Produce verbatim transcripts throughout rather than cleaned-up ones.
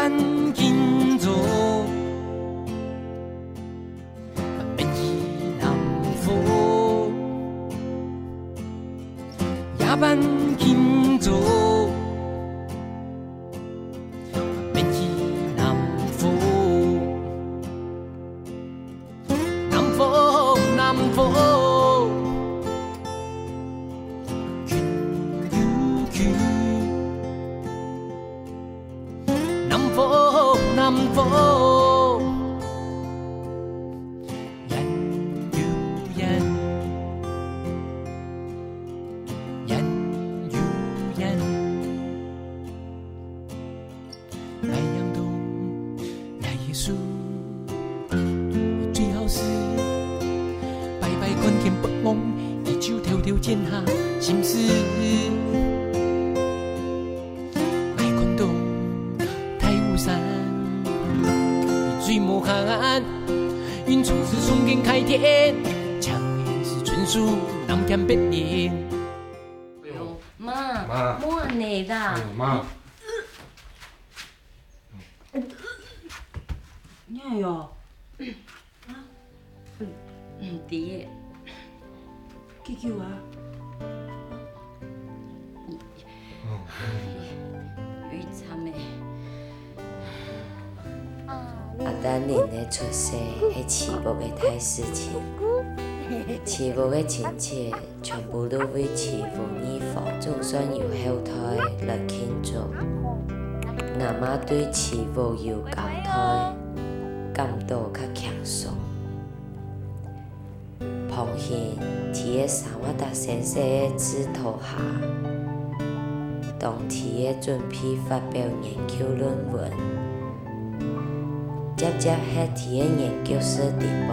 半斤重，免去南方，夜半斤重，免去南方。 南方，南方，近又近。南方，南方，遠又遠，遠又遠。 𠊎仰懂𠊎个事，最好是擺擺看天發光，佢就偷偷剪下心事。𠊎看懂大武山，佢最無閒，雲彩是衝天開天，像是春樹南天北嶺。哎喲，媽，媽。莫恁呢啦。哎喲，媽。 你哎喲，啊，嗯，知个。幾久啊？有一站个。阿丹玲个出世係徐屋个大事情，徐屋个親戚 全部都為徐屋二房總算有後代來慶祝。𠊎媽對徐屋有交代，感到較輕鬆。旁興在該沙瓦達先生个指導下，當在該準備發表研究論文，輒輒歇在該研究室裡背。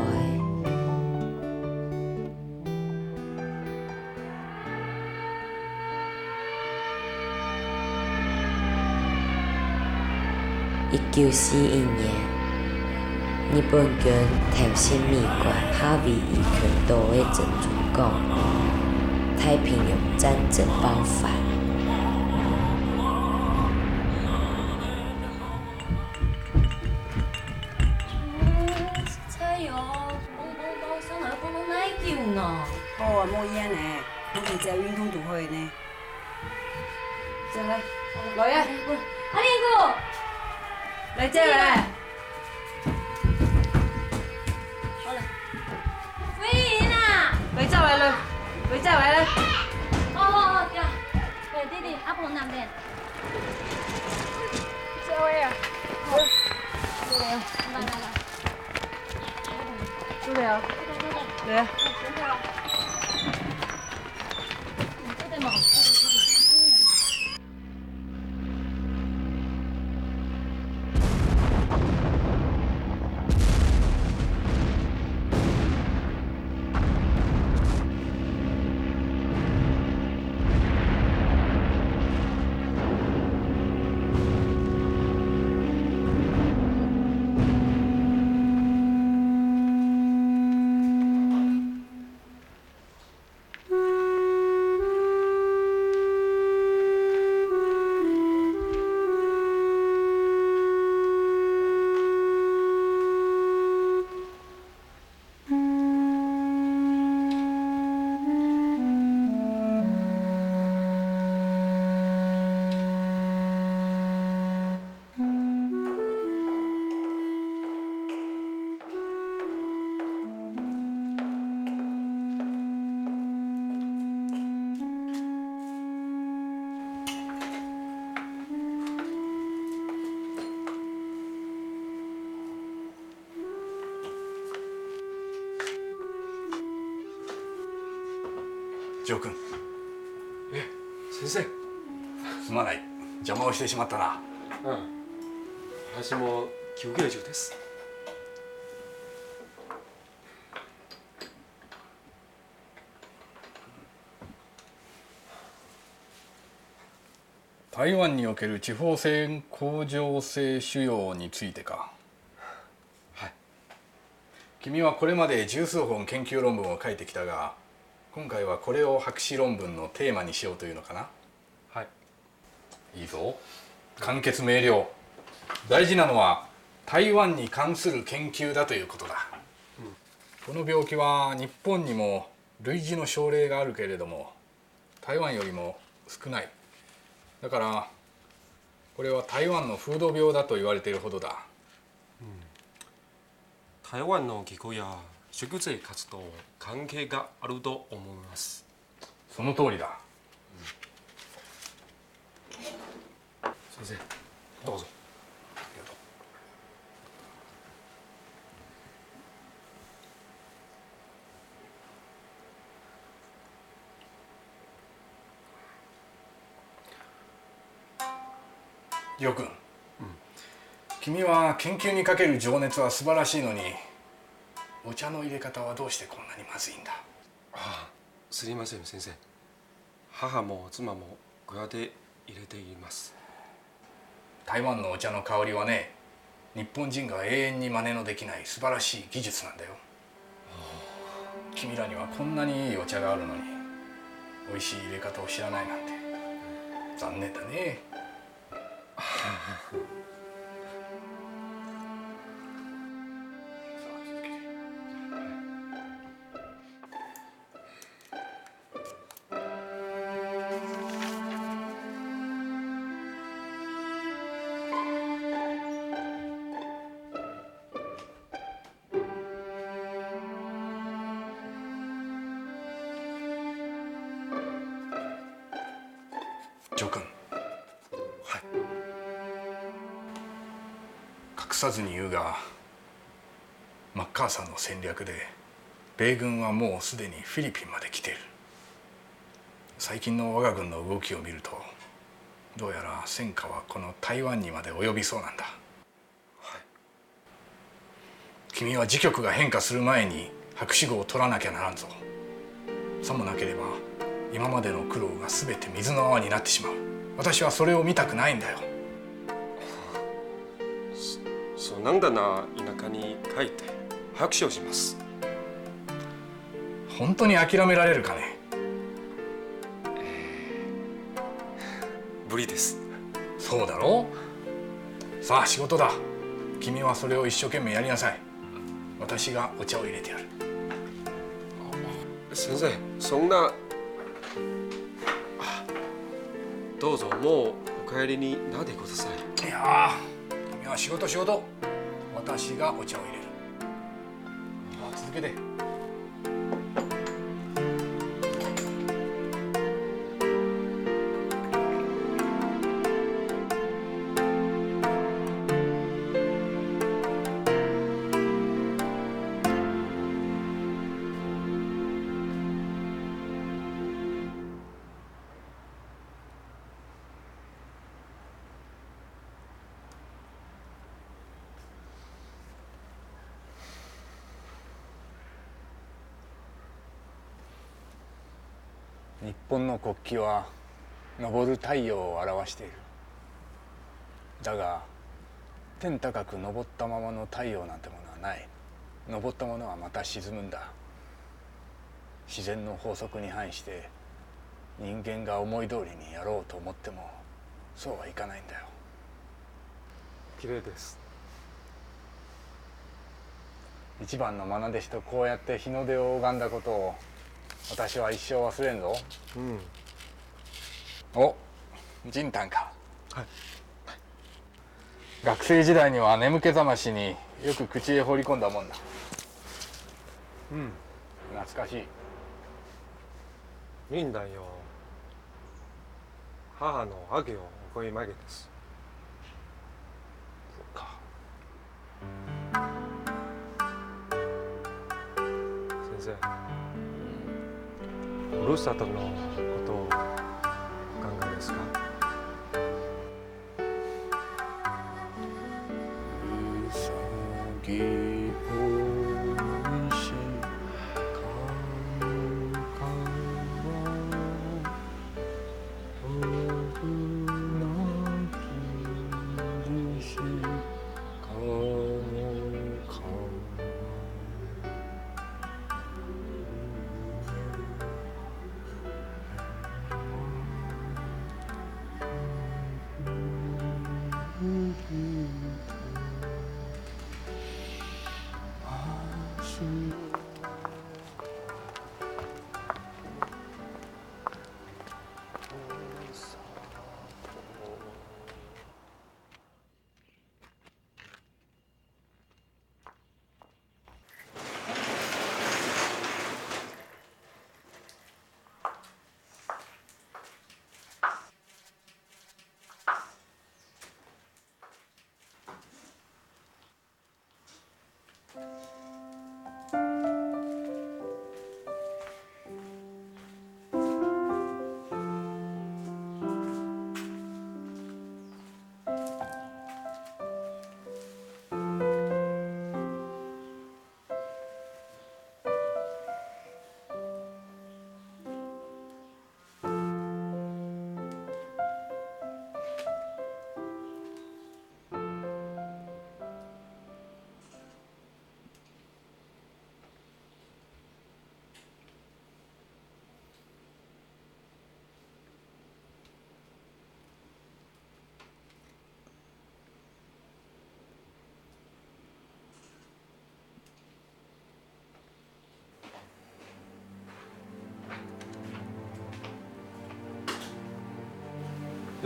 一九四一年，日本軍偷襲美國夏威夷群島个珍珠港，太平洋戰爭爆發。 菜喲，啵啵啵，上來啵啵哪久呢？好啊，無煙呢，我去做運動就好呢。走來，來啊！阿玲哥，來，走來。好了，飛行啊！來，走來，來，來，走來，來。哦哦哦，對啊，對，弟弟，阿婆那邊。 這位啊。來，來，來。來啊。來啊。ジョー君。え、先生。すまない。邪魔をしてしまったな。うん。私も休憩中です。 台湾における地方性甲状腺腫瘍についてか。はい。君はこれまで十数本研究論文を書いてきたが、今回はこれを博士論文のテーマにしようというのかな？はい。いいぞ。簡潔明瞭。大事なのは台湾に関する研究だということだ。この病気は日本にも類似の症例があるけれども、台湾よりも少ない。だから、これは台湾の風土病だと言われているほどだ。台湾の気候や食生活と関係があると思います。その通りだ。先生、どうぞ。りょうくん、君は研究にかける情熱は素晴らしいのに、お茶の入れ方はどうしてこんなにまずいんだ？ああ、すみません、先生。母も妻も小屋で入れています。台湾のお茶の香りはね、日本人が永遠に真似のできない素晴らしい技術なんだよ。君らにはこんなにいいお茶があるのに、美味しい入れ方を知らないなんて。残念だね。諸君。はい。 「かくさずに言うが、マッカーサーの戦略で、米軍はもうすでにフィリピンまで来ている。最近の我が軍の動きを見ると、どうやら戦火はこの台湾にまで及びそうなんだ。」はい。 君は時局が変化する前に博士号を取らなきゃならんぞ。さもなければ、今までの苦労がすべて水の泡になってしまう。私はそれを見たくないんだよ。そ、そんなんだな、田舎に帰って拍手をします。本当に諦められるかね？無理です。そうだろう？さあ、仕事だ。君はそれを一生懸命やりなさい。私がお茶を入れてやる。先生、そんな。あ、どうぞ、もうお帰りになってください。いやー、君は仕事、仕事。私がお茶を入れる。 あ、続けて。 日本の国旗は昇る太陽を表している。だが、天高く昇ったままの太陽なんてものはない。昇ったものはまた沈むんだ。自然の法則に反して、人間が思い通りにやろうと思っても、そうはいかないんだよ。 綺麗です。一番の愛弟子とこうやって日の出を拝んだことを、私は一生忘れんぞ。うん。お、仁丹か。はい。学生時代には眠気覚ましによく口へ放り込んだもんだ。うん。 懐かしい。仁丹よ。母の影を追いかけです。そっか。先生、ふるさとのことをお考えですか？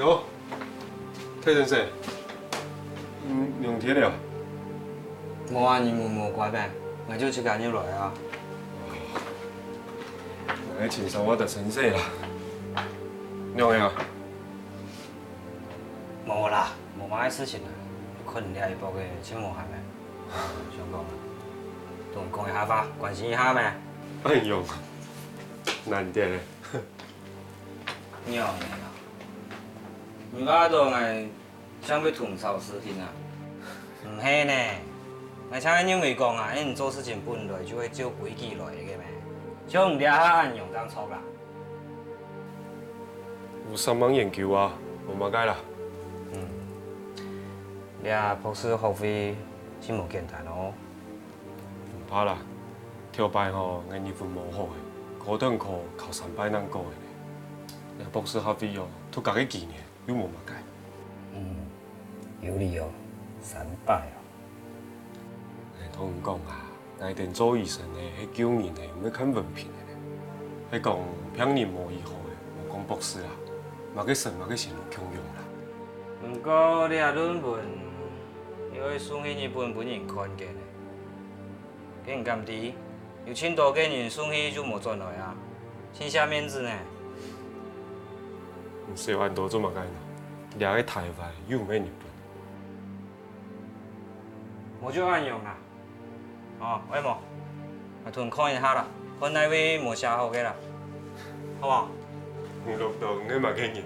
哦，泰先生，嗯，兩天了。無啊，你無無關咩？𠊎就自家入來啊。𠊎尋上我个先生啦。仰仔啊？無啦，無麼个事情啦。看你這一駁个，真無閒咩？想講啊，同你講一下話，關心一下咩？哎喲，難得咧。 仰仔啊？你覺著𠊎像會通炒事情啊？毋係呢，𠊎像係認為講啊，你做事情本來就會照規矩來个咩，像你這下恁樣正著啦。有上網研究啊，無麼个啦。嗯，這博士學位真無簡單哦。 毋怕啦，頭擺吼，𠊎日文無好个，高等科考三擺正過个呢。這博士學位哦，讀加个幾年又無麼个。嗯，有理哦，三擺哦。𠊎同你講啊，𠊎等做醫生个係救人个，毋係看文憑个呢。係講病人無醫好个，莫講博士啊，麼个神麼个仙都共樣啦。毋過這論文又愛送去日本分人看个呢。 該你敢知，有盡多个人送去就無轉來啊，盡瀉面子呢。你愁恁多做麼个呢？這个大灣又毋係日本。無就恁樣啊。哦，愛無？𠊎同你看一下啦，看哪位無寫好个啦，好無？你落到你係麼个人？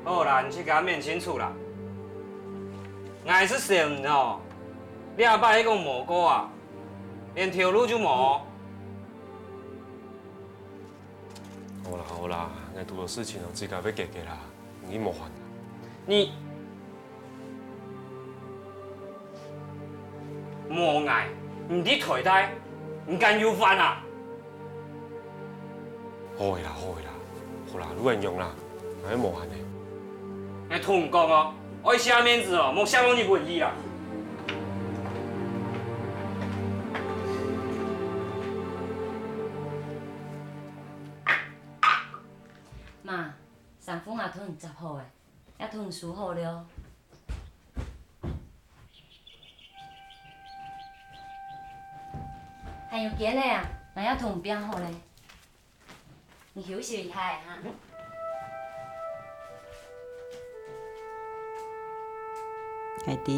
好啦，你自家愐清楚啦。𠊎係想哦，這擺係講無過啊，連頭路就無。好啦好啦，𠊎堵著事情哦，自家會解決啦，你莫煩。你 無𠊎，你在台大，你敢有飯啊？好个啦，好个啦，好啦，你恁樣啦，𠊎無閒呢。𠊎同你講哦，愛瀉面子哦，莫瀉到日本去啦。媽，衫褲𠊎同你摺好咧。 也同你收好了。還有間仔啊，𠊎也同你拚好咧。你休息一下仔哈。𠊎知。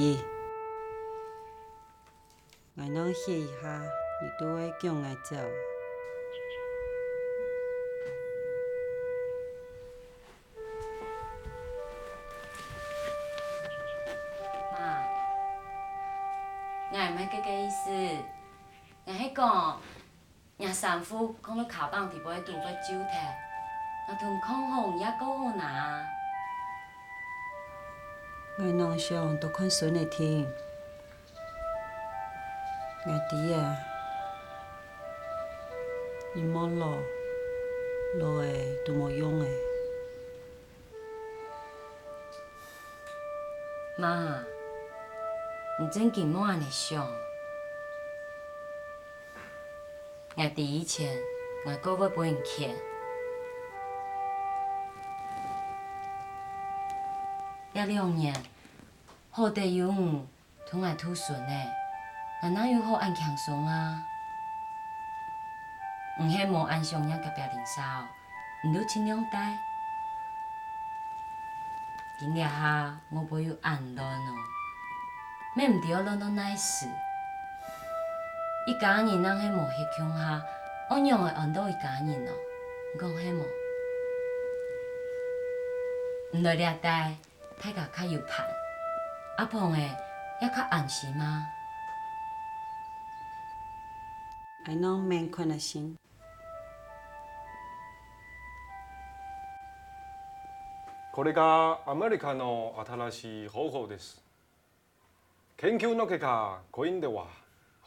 𠊎正歇一下，你就會叫𠊎走。媽，𠊎毋係該个意思，𠊎係講， 若衫褲囥到卡枋底背肚會皺忒，𠊎同你囥好你也較好拿啊。𠊎正想多看孫仔定。𠊎知啊，你莫老，老仔都無用仔。 媽，你正經莫恁仔想。𠊎知以前，𠊎過會分你譴。這兩年，好得有你 同𠊎渡孫仔，𠊎哪有好恁輕鬆啊？你係無恁想念隔壁鄰舍哦，你就盡量戴。今這下外背又恁亂哦，乜毋知愛亂到哪時。一家人若係無歇共下，愛仰仔安到一家人哦？你講係無？你來這戴， 大家較有伴，阿婆仔也較安心啊。𠊎正愐看啊先。これがアメリカの新しい方法です。研究の結果、これでは、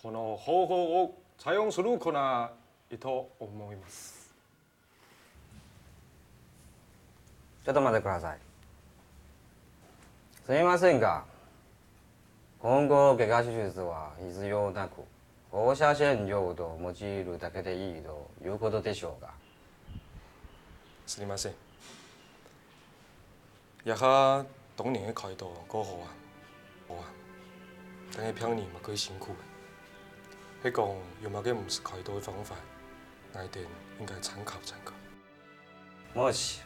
この方法を採用する人がいると思います。 ちょっと待ってください。すみませんが、今後外科手術は必要なく、放射線療法を用いるだけでいいということでしょうか？すみません。這下當年个街道過好啊，好啊，但係病人嘛過辛苦。係講有麼个毋使開刀个方法，𠊎等應該參考參考。もし、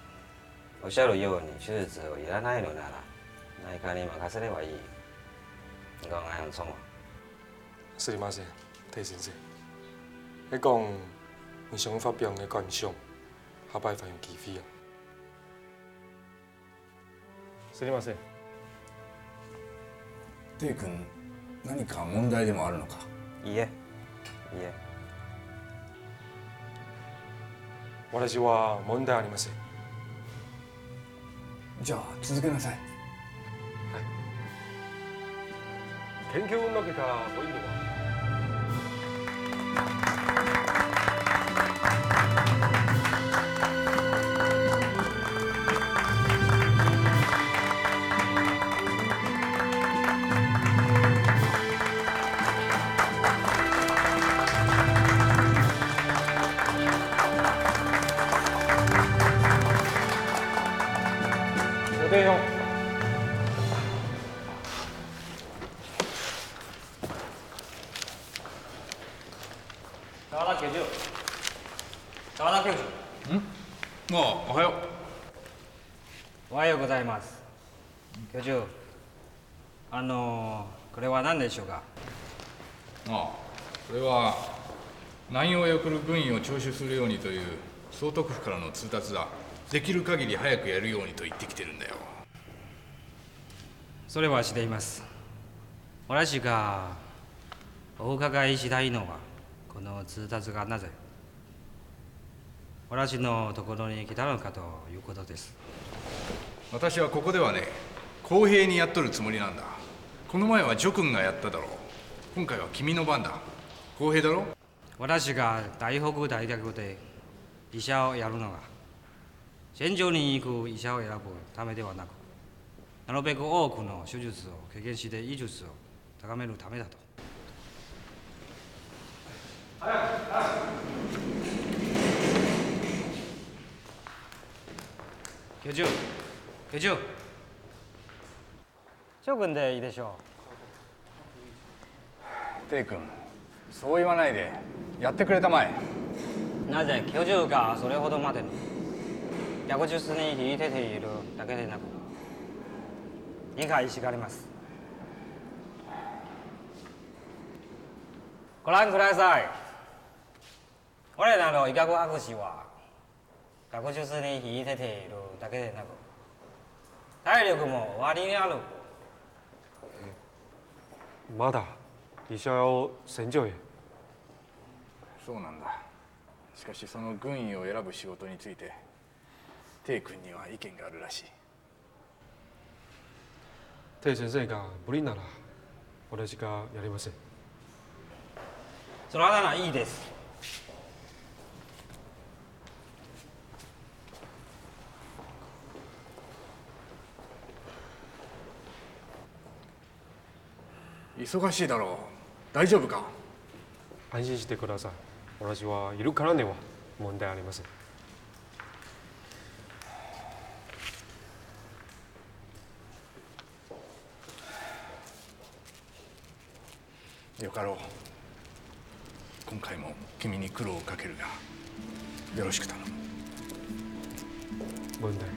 おっしゃるように手術をいらないのなら、内科に任せればいい。你講恁樣有錯嗎？すみません、鄭先生。係講你想發表个感想，下擺還有機會啊。 すみません。鄭君、何か問題でもあるのか？いいえ。いいえ。私は問題ありません。じゃあ、続けなさい。はい。研究の結果、ポイントは？ 澤田教授。澤田教授。ん？ああ、おはよう。おはようございます。教授、あの、これは何でしょうか？ああ、これは、南洋へ送る軍医を徴集するようにという、総督府からの通達だ。できる限り早くやるようにと言ってきてるんだよ。それは知っています。私がお伺いしたいのは、この通達がなぜ、私のところに来たのかということです。私はここではね、公平にやっとるつもりなんだ。この前は徐君がやっただろう。今回は君の番だ。公平だろ？私が台北大学で医者をやるのは、戦場に行く医者を選ぶためではなく、なるべく多くの手術を経験して医術を高めるためだと。 教授、教授、諸君でいいでしょう。鄭君、そう言わないで。やってくれたまえ。なぜ教授がそれほどまでに？学術に秀でているだけでなく、理解しがあります。 ご覧ください。我らの医学博士は、学術に秀でているだけでなく、体力も割にある。まだ医者を戦場へ。そうなんだ。しかしその軍医を選ぶ仕事について、鄭君には意見があるらしい。 鄭先生が無理なら、私がやりません。それならいいです。 忙しいだろう。大丈夫か？安心してください。私はいるからには問題ありません。 よかろう。今回も君に苦労をかけるが、よろしく頼む。問題。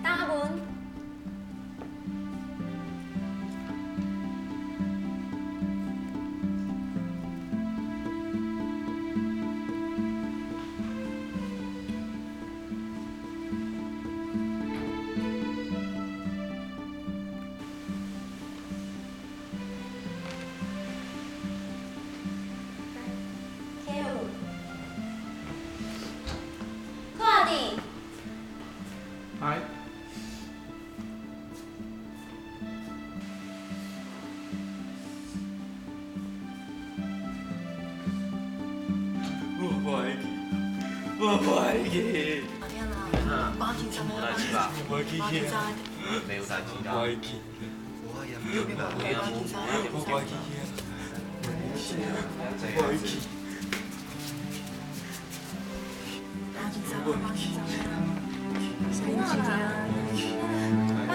多分。 はい。 我無愛去，我無愛去。天啊，我要緊張啊，我要緊張。沒有代誌啦。我愛去。我愛去。我愛去。我愛去。我愛去。媽緊張的啦。媽緊張啦。媽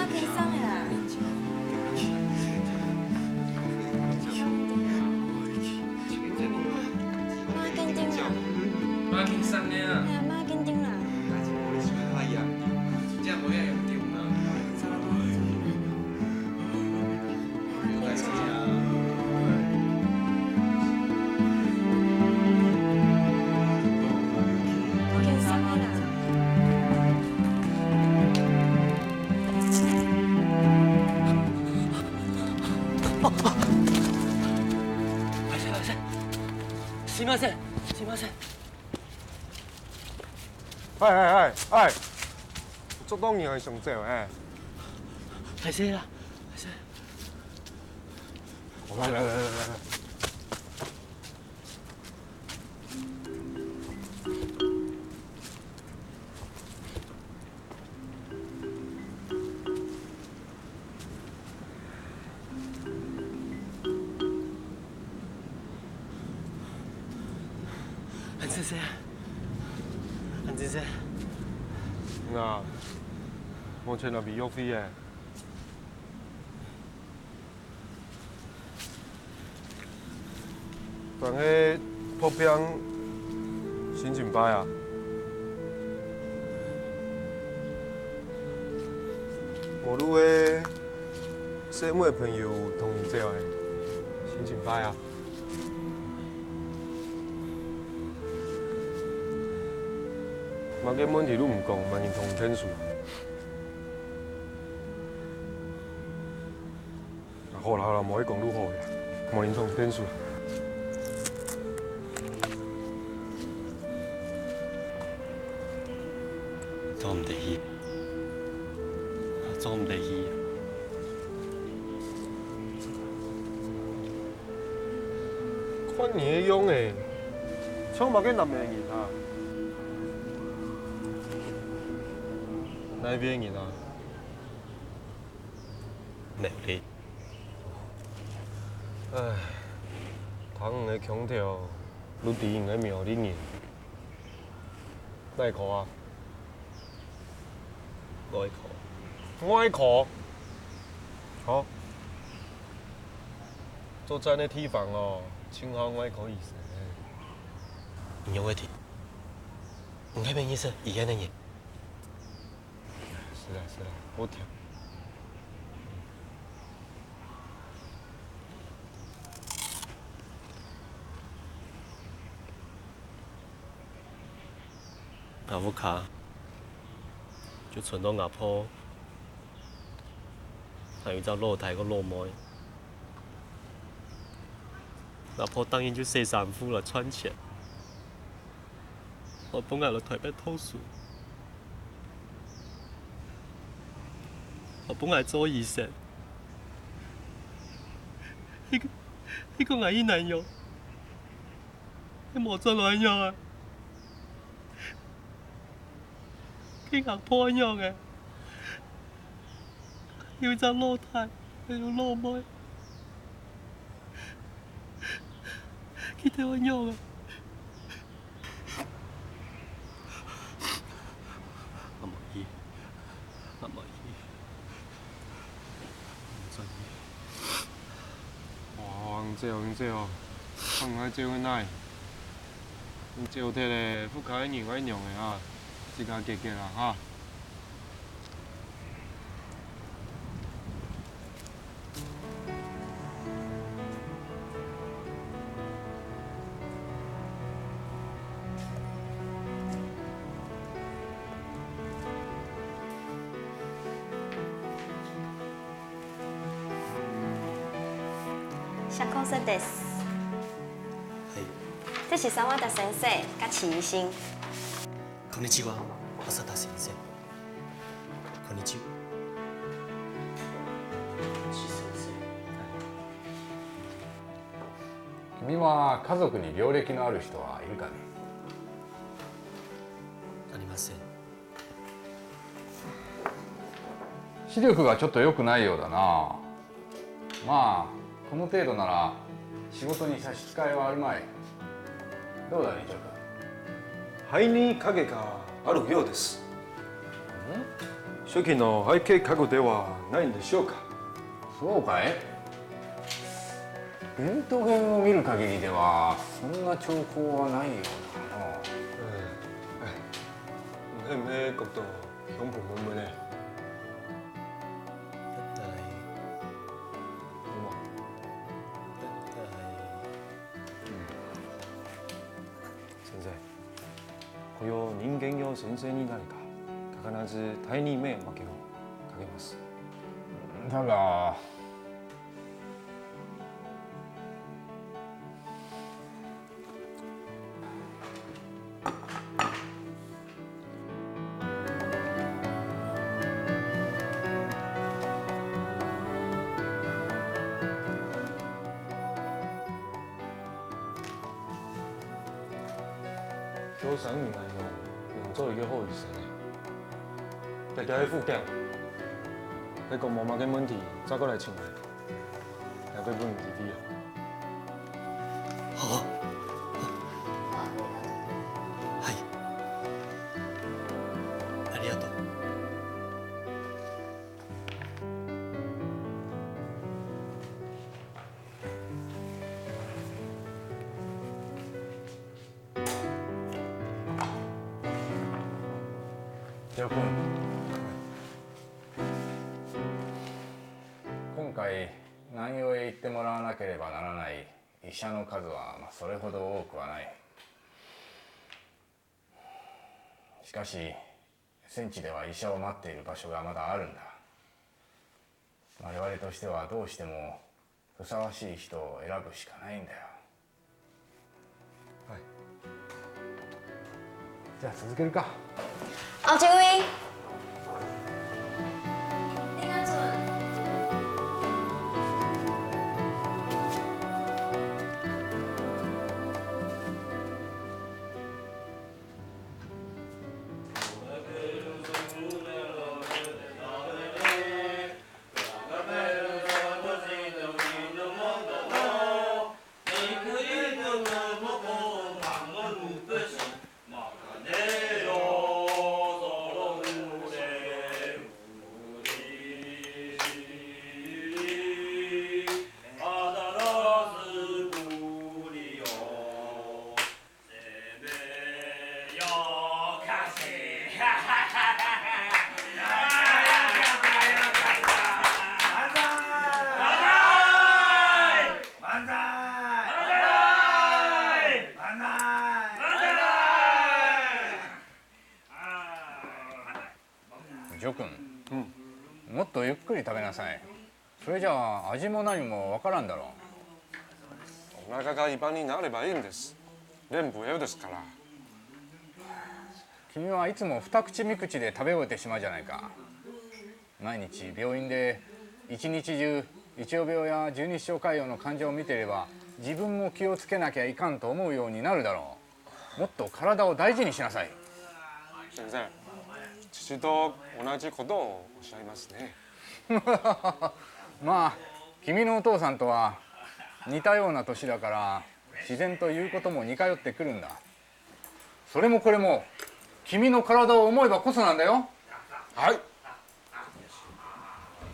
緊張的啊。哎呀，媽緊張啦。這樣無遐嚴重啦。すいません、すいません。哎哎哎哎，做到你還想走哎？還是啦，還是。 来来来来来来。韓先生，韓先生。那，目前那邊有飛耶。 但係破病心情歹啊？無路个細妹朋友同你走个，心情歹啊？麼个問題都毋講，麼人同你𢯭手？ 好啦好啦，莫講就好啦，無人同𢯭手。做毋得去，做毋得去。看你个樣仔，像麼个南美人啊？哪位人啊？ 苗栗。唉，聽你个腔調，就知你係苗栗人。哪科啊？外科。外科？好。做站个地方哦，盡好外科醫生。你有問題？你係毋係認識醫院个人？ 是啦，是啦，好聽。吾屋下就伸到吾婆，還有一隻老弟个老妹。吾婆當然就洗衫褲來賺錢。 好分𠊎來臺北讀書，好分𠊎做醫生。係講，係講𠊎个男友，係無轉來仰啊？該吾婆仰仔？有一隻老弟，還有老妹，佢兜仰啊？ 阿妹，阿妹，阿妹。哇，你走，你走，放𠊎走去哪？你走忒咧，屋下个人愛仰仔啊？自家解決啦哈。 百姓です。はい。這是澤田先生佮徐醫生。こんにちは、澤田先生。こんにちは。君は家族に病歴のある人はいるかね？ありません。視力がちょっと良くないようだな。まあ、この程度なら仕事に差し支えはあるまい。どうだね、ちょっと。肺に影があるようです。初期の肺結核ではないんでしょうか？そうかい？レントゲンを見る限りでは、そんな兆候はないようだな。 네, 네, 네, 네, 네, 네, 네, 네, 네, 네, 네. 어머. 先生、この人間用先生になるか、必ず第二名負けをかけます。だが、就生理男友，用做一个后医生呢。大家去復健，如果無麼个問題，再過來請我。 還會分你知知啊。好。はい。ありがとう。今回、南洋へ行ってもらわなければならない医者の数は、まあ、それほど多くはない。しかし、戦地では医者を待っている場所がまだあるんだ。我々としてはどうしてもふさわしい人を選ぶしかないんだよ。はい。じゃあ、続けるか。 Ông chỉ huy. Đinh An Thuận. ジョ君、もっとゆっくり食べなさい。それじゃ味も何もわからんだろう。お腹がいっぱいになればいいんです。全部栄養ですから。君はいつも二口三口で食べ終えてしまうじゃないか。 毎日病院で一日中、胃腸病や十二指腸潰瘍の患者を見ていれば、自分も気をつけなきゃいかんと思うようになるだろう。もっと体を大事にしなさい。先生、父と同じことをおっしゃいますね。まあ、君のお父さんとは似たような年だから、自然と言うことも似通ってくるんだ。それもこれも、君の体を思えばこそなんだよ。はい。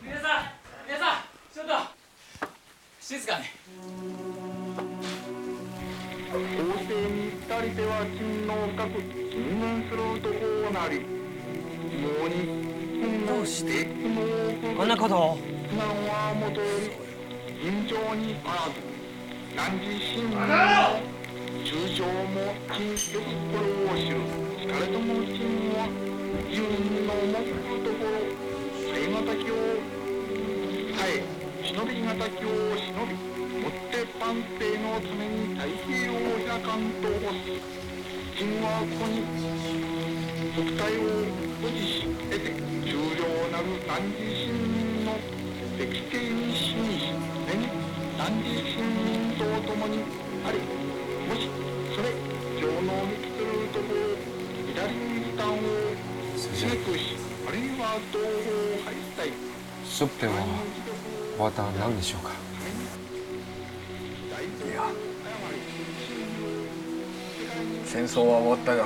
皆さん、皆さん、ちょっと、静かに。後世に至りては、陳の深く謹慎するとこうなり、謀に、どうして、こんなことを、難はもとより、尋常にあらず。 汝自身の中将も陳よくこれを知る。しかれども陳は、自分の思うところ、耐え難きを耐え、忍び難きを忍び、もって万世のために太平を開かんと欲す。陳はここに、肉体を保持し得て、重要なる汝自身の適正に信じ、常に汝自身と共に あり、もし、それ、情能に尽きるところ、左に負担を強くし、あるいは同胞を排したい。すべては終わったんでしょうか？いや、戦争は終わったが、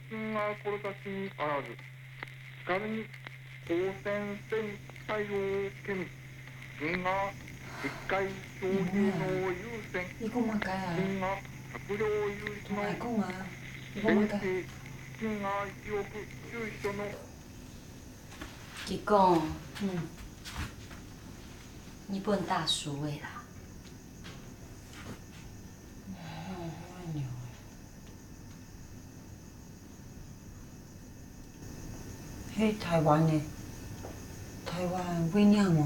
金がこの先にあらず。 光線線体を受け身。銀河一回漂流の優先。你講麼个啊？銀河百両優先の講來講啊。你講麼个？平成金河一億十一度の。佢講，嗯，日本打輸个啦。哦，好牛。 係台灣个，台灣會贏無？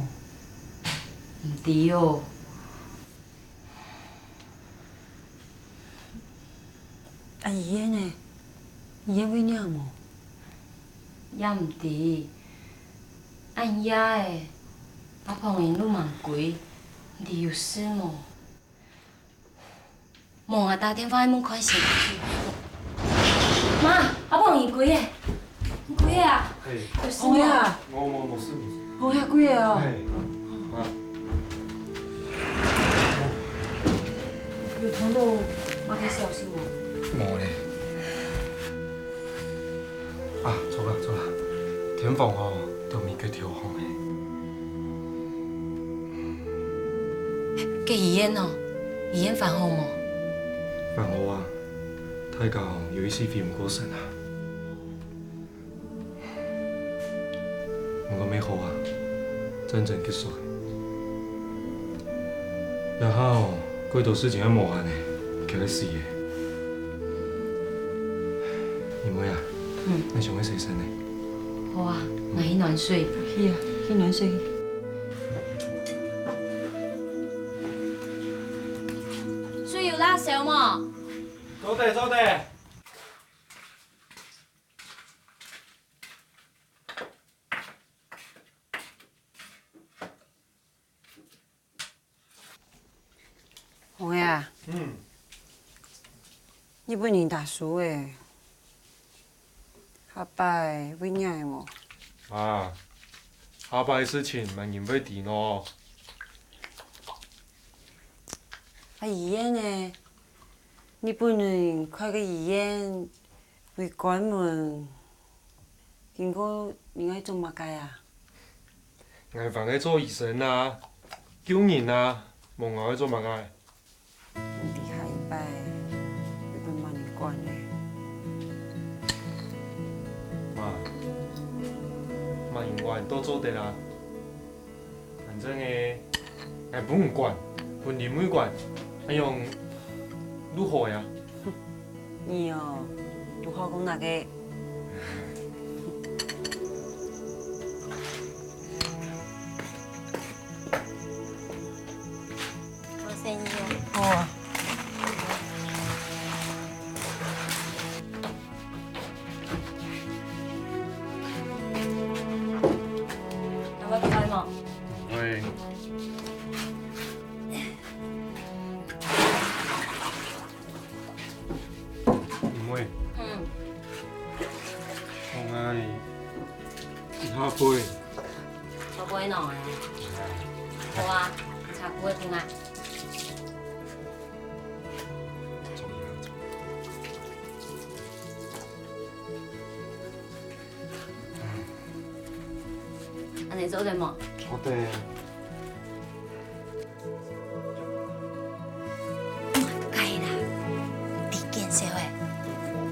毋知哦。啊，醫院呢？醫院會贏無？也毋知。恁夜个，阿婆𠊎都吂歸，毋知有事無？ 無，𠊎打電話去問看先。媽，阿婆你歸咧？你歸咧啊？嘿。有事無？紅霞。無，無，無事，無事。紅霞歸咧哦。嘿，媽。有聽到麼个消息無？無咧。 啊，著啦，著啦，天風哦，都毋係佢投降个。該醫院哦，醫院還好無？還好啊，大家哦，有一息回毋過神啊。毋過乜好啊，戰爭結束了。 這下哦，過多事情愛無閒呢，佢愛死咧。妹妹啊，嗯。𠊎想愛洗身呢。好啊，𠊎去暖水。去啊，去暖水。水有罅燒無？做得，做得。 紅霞啊，嗯。日本人打輸咧，下擺會贏無？啊，下擺个事情，麼人會知呢？啊，醫院呢？日本人開个醫院， 會關門，經過你愛做麼个啊？𠊎還愛做醫生啊，救人啊，無𠊎愛做麼个？你知下一擺會分麼人管呢？媽，麼人管都做得啊。 反正欸，𠊎分你管，分林妹管，恁樣就好呀。你哦，都好講哪个？好生意哦。好啊。喂。妹，嗯。我愛一下杯。一杯喏啊。好啊，茶杯分啊。 恁樣做得無？做得。該啦，你見笑誒。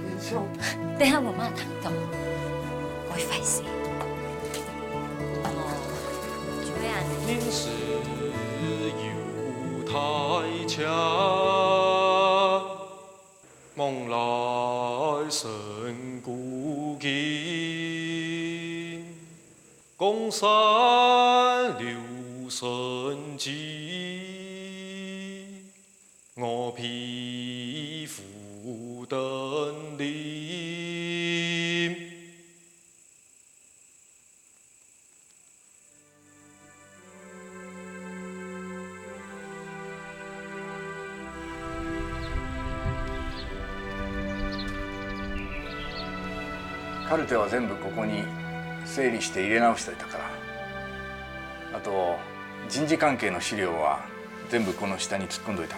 見笑。等下媽媽聽到，會壞勢。哦，就會恁樣。 カルテは全部ここに整理して入れ直しておいたから。あと、人事関係の資料は全部この下に突っ込んでおいた。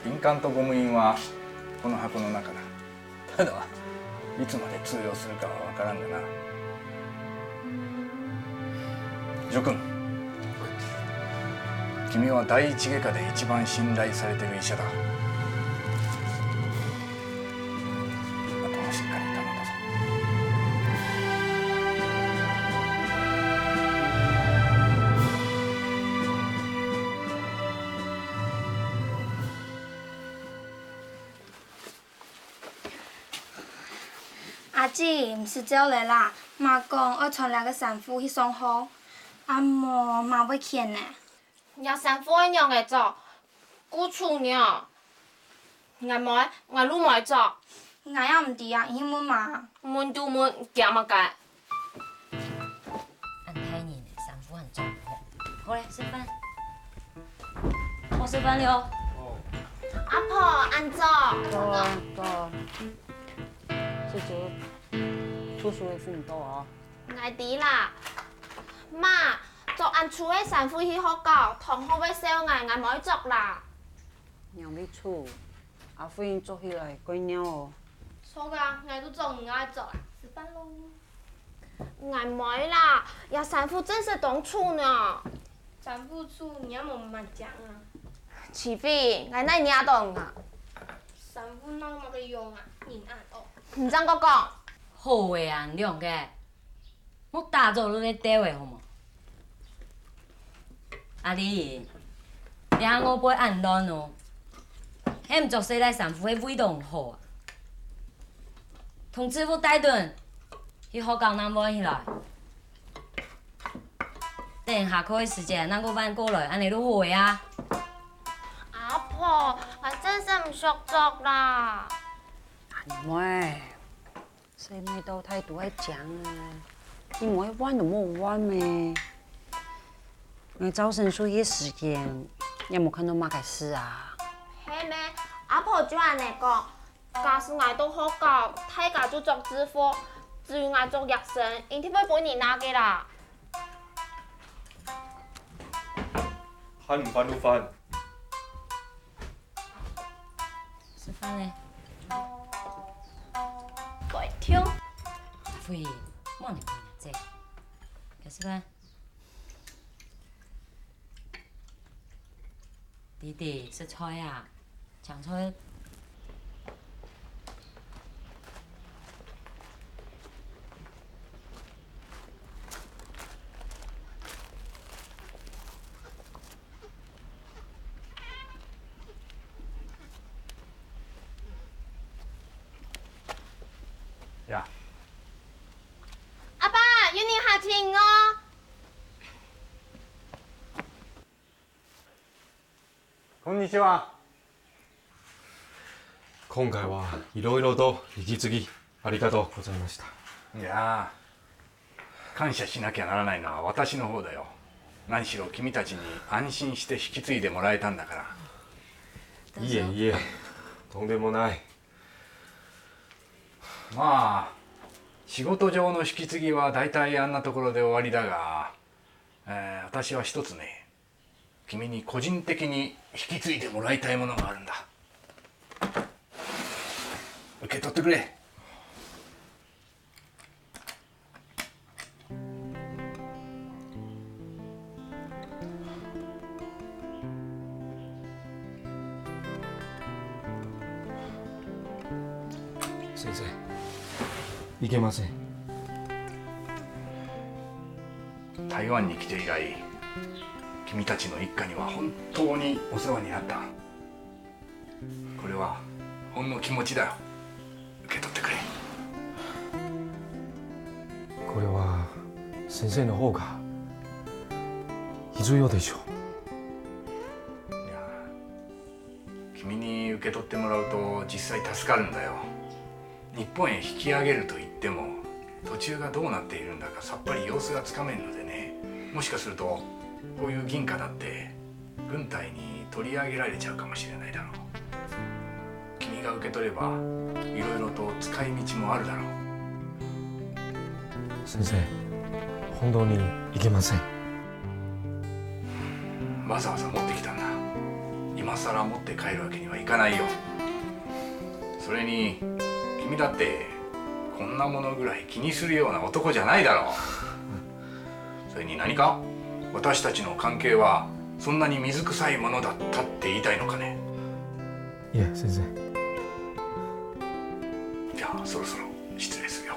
お、印鑑とゴム印はこの箱の中だ。 ただ、いつまで通用するかはわからんがな。徐君、君は第一外科で一番信頼されてる医者だ。あとはしっかり頼んだぞ。 阿姊，毋使走了啦，媽講愛𤆬這个衫褲去送貨，啊無媽會譴呢。這衫褲愛仰仔著？故醜呢！𠊎無愛，𠊎就無愛著。𠊎也毋知啊，你去問媽。問就問，驚麼个？ 恁大人了，衫褲還著毋好。好咧，食飯。好食飯了。阿婆，恁早。早啊，早啊。叔叔，叔叔个事你做哦。𠊎知啦。媽，著恁醜个衫褲去學校，同學會笑𠊎，𠊎無愛著啦。 仰會醜？阿輝你著起來蓋鳥哦。著啊，𠊎都著你愛著啊，食飯咯。𠊎毋愛啦，這衫褲真實當醜呢。衫褲醜，你也無麼講啊。徐飛，𠊎哪惹到你啊？衫褲鬧麼个用啊？人恁惡。你正過講。好个啊，你兩個。 莫打早就在鬥个好無？阿麗，這下外背恁亂哦，係毋著細賴衫褲係為著你好啊？同制服帶等，去學校正換起來。等下課个時節正過換過來，恁仔就好个啊。阿婆，𠊎真實毋想著啦。阿妹， 細妹到大都愛靚啊，你無愛換就莫換咩。𠊎朝晨出去時間，也無看到麼个事啊。係咩？阿婆就恁仔講，假使𠊎到學校，大家就著制服，只有𠊎著學生，一定會分人罵个啦。還毋還就還！ 食飯咧。蓋暢。阿輝，莫恁講啊，姐。來食飯。弟弟，食菜啊，青菜。 呀。阿爸，有人客請哦。こんにちは。今回はいろいろと引き継ぎありがとうございました。いや、感謝しなきゃならないのは私の方だよ。何しろ君たちに安心して引き継いでもらえたんだから。いえいえ、とんでもない。まあ、仕事上の引き継ぎは大体あんなところで終わりだが、えー私は一つね、君に個人的に引き継いでもらいたいものがあるんだ。受け取ってくれ。先生、いけません。台湾に来て以来、君たちの一家には本当にお世話になった。これはほんの気持ちだよ。受け取ってくれ。これは先生の方が必要でしょう。いや、君に受け取ってもらうと実際助かるんだよ。日本へ引き上げると言っても、途中がどうなっているんだかさっぱり様子がつかめんのでね。もしかすると、こういう銀貨だって軍隊に取り上げられちゃうかもしれないだろう。君が受け取れば、いろいろと使い道もあるだろう。先生、本当にいけません。わざわざ持ってきたんだ。今さら持って帰るわけにはいかないよ。それに、君だってこんなものぐらい気にするような男じゃないだろう。それに何か、私たちの関係はそんなに水臭いものだったって言いたいのかね？いえ、先生。じゃあ、そろそろ失礼するよ。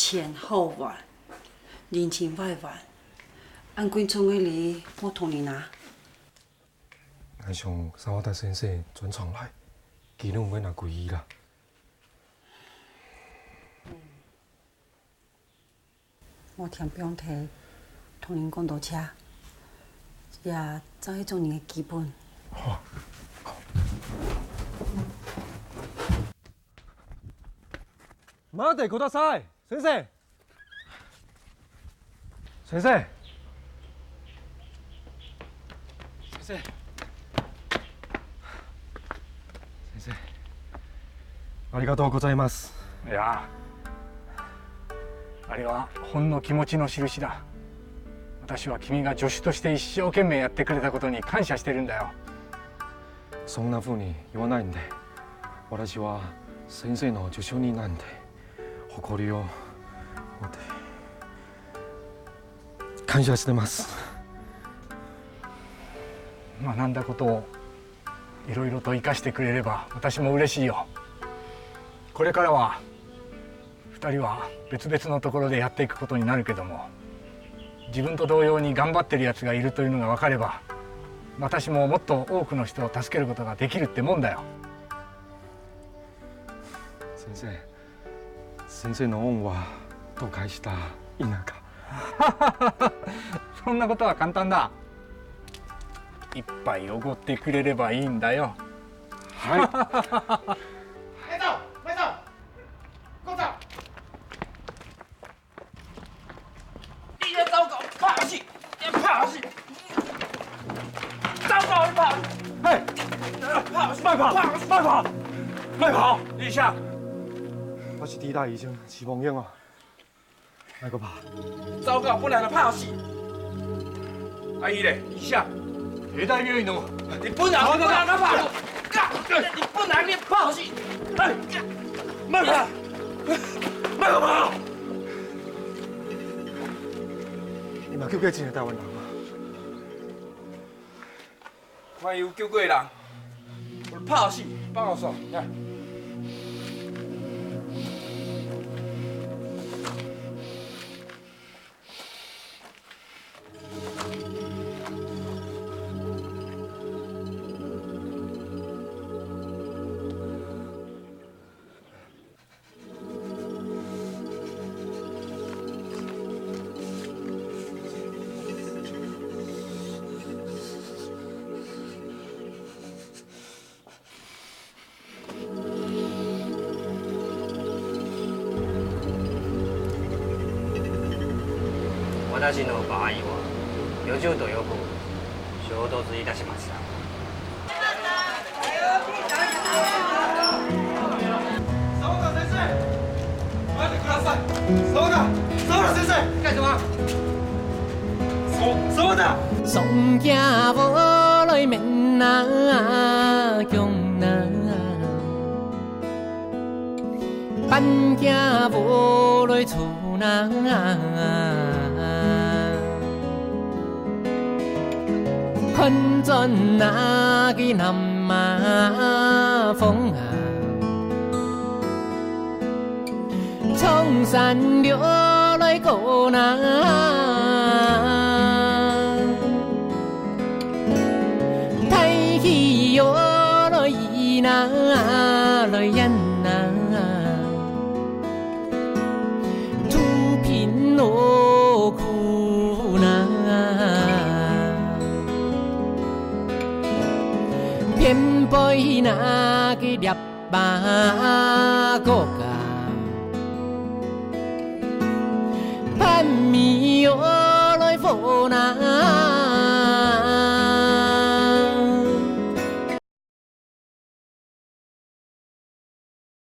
前後還，人情外還，恁貴重个禮，莫同你拿。 𠊎想澤田先生轉廠來，佢攏毋會拿歸去啦。莫添放忒，同人講多謝，這正係做人个基本。好，好。待ってください。 先生！先生！先生！先生！ありがとうございます。いや、あれはほんの気持ちの印だ。私は君が助手として一生懸命やってくれたことに感謝してるんだよ。そんな風に言わないで。私は先生の助手になんで。 誇りを持って感謝してます。学んだことをいろいろと活かしてくれれば私も嬉しいよ。これからは二人は別々のところでやっていくことになるけども、自分と同様に頑張ってるやつがいるというのが分かれば、私ももっと多くの人を助けることができるってもんだよ。先生、先生の恩はどう返したらいいのか。そんなことは簡単だ。一杯おごってくれればいいんだよ。はい。麦总，麦总，麦总。 你這走狗，拍死！你拍死！走狗，你拍死！嘿！拍死！莫拍！莫拍！莫拍！你啥？我是豬大醫生徐鵬英啊，莫閣拍！走狗本來就拍死！啊，伊咧？你啥？ 你本來就拍死！你本來就拍死！哎，莫拍！莫拍！你嘛救過真濟台灣人啊！我有救過人，我拍死，放我走！私の場合は、四十度よく衝動的に出しました。澤田先生、待ってください。澤田、澤田先生、幹什么？澤、澤田。